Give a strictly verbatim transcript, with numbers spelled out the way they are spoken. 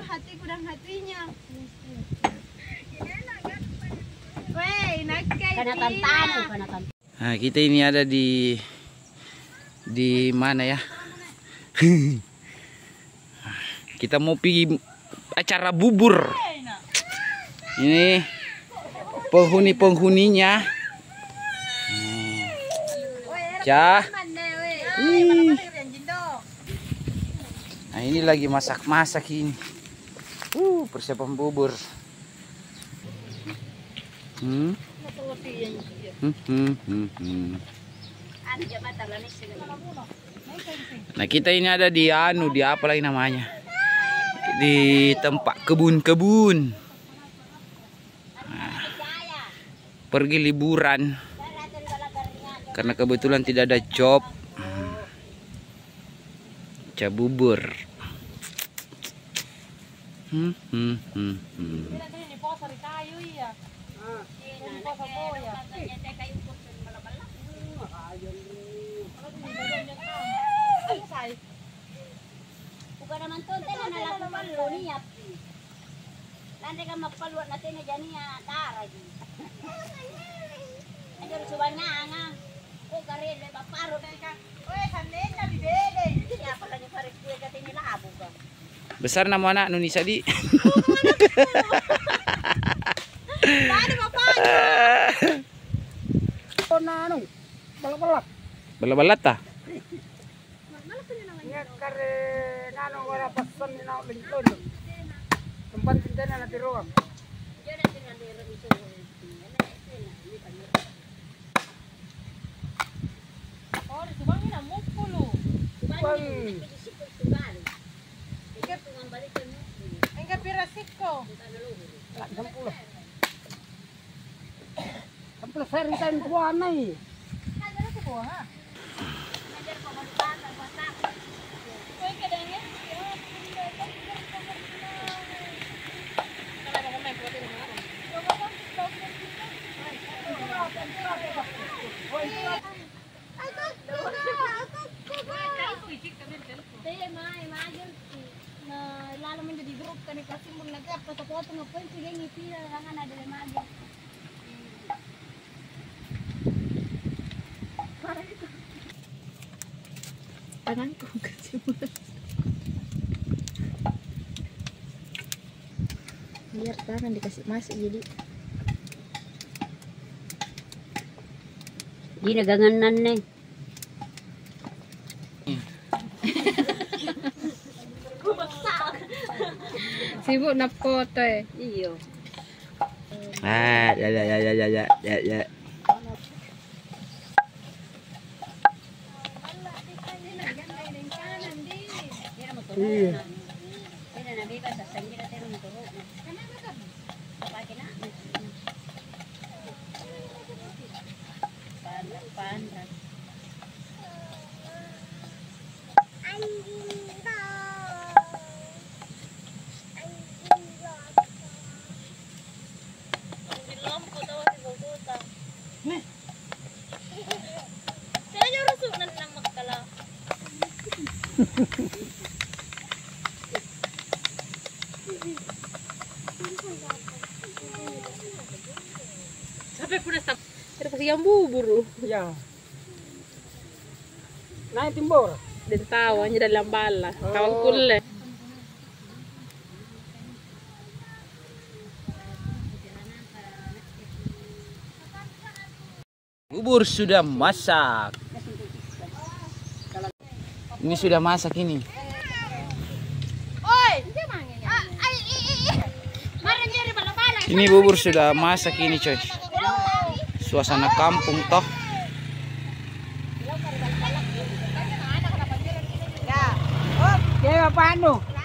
Hatiku dan hatinya. Weh, nakke. Karena Cina. Tantanu, karena tantanu. Nah, kita ini ada di, di mana ya? Kita mau pergi acara bubur. Ini penghuni-penghuninya. Hmm. Cah. Ih. Nah, ini lagi masak-masak ini. Uh, persiapan bubur. Hmm. Hmm, hmm, hmm, hmm. Nah, kita ini ada di anu, di apa lagi namanya? Di tempat kebun-kebun. Nah, pergi liburan. Karena kebetulan tidak ada job. Hmm. Cabubur. Hmm, hmm, hmm, hmm. Ini lagi nih, poso ri kayu, iya. Ini poso boya. Apa sai? Bukan mantu tena nalaku pallu niappi. Lanre kamma pallu na tena jania daraji. Anjo ri subanyangang. Oh, garelle bapparo. Weh, sannenna bibeleng. Iya, apalagi pare kue katene labu, Bang. Besarna mo ana'nu, Ni Sadi? Tadi bapaknya. Kona anu, balla-balla. Balla-balla ta? Nia' kare nanu wara passanni naung lengkeng. Tempat tintena natiroang. Oh, ri Subang ini namuppulu. Bang. Engka, engka pira sikko? Sampulo. Sampulo seri kan kuanai. Te mae, mae, na lalo menjadi grup kan, kasi mun lagi apa, foto-foto ngapain sih, geng, itu ya, jangan ada lagi. Tanganku kecil. Biar tangan dikasih masuk jadi. Di dagangan nih. Sibuk na foto, eh. Iyo. Ah, ya, ya, ya. Iya. Anjing dong. Anjing dong. Anjing lompo tau ri bobota. Nih. Saya jauh rusuk nang makkala. Sampai puna sam-, ada pasi yang buburu. Ya. Naik timbor. Den tau, hanya dalam bala. Oh. Tawang kulle. Bubur sudah masak. Ini sudah masak ini. Ini bubur sudah masak ini, coy. Suasana kampung toh. Oke, Bapak anu.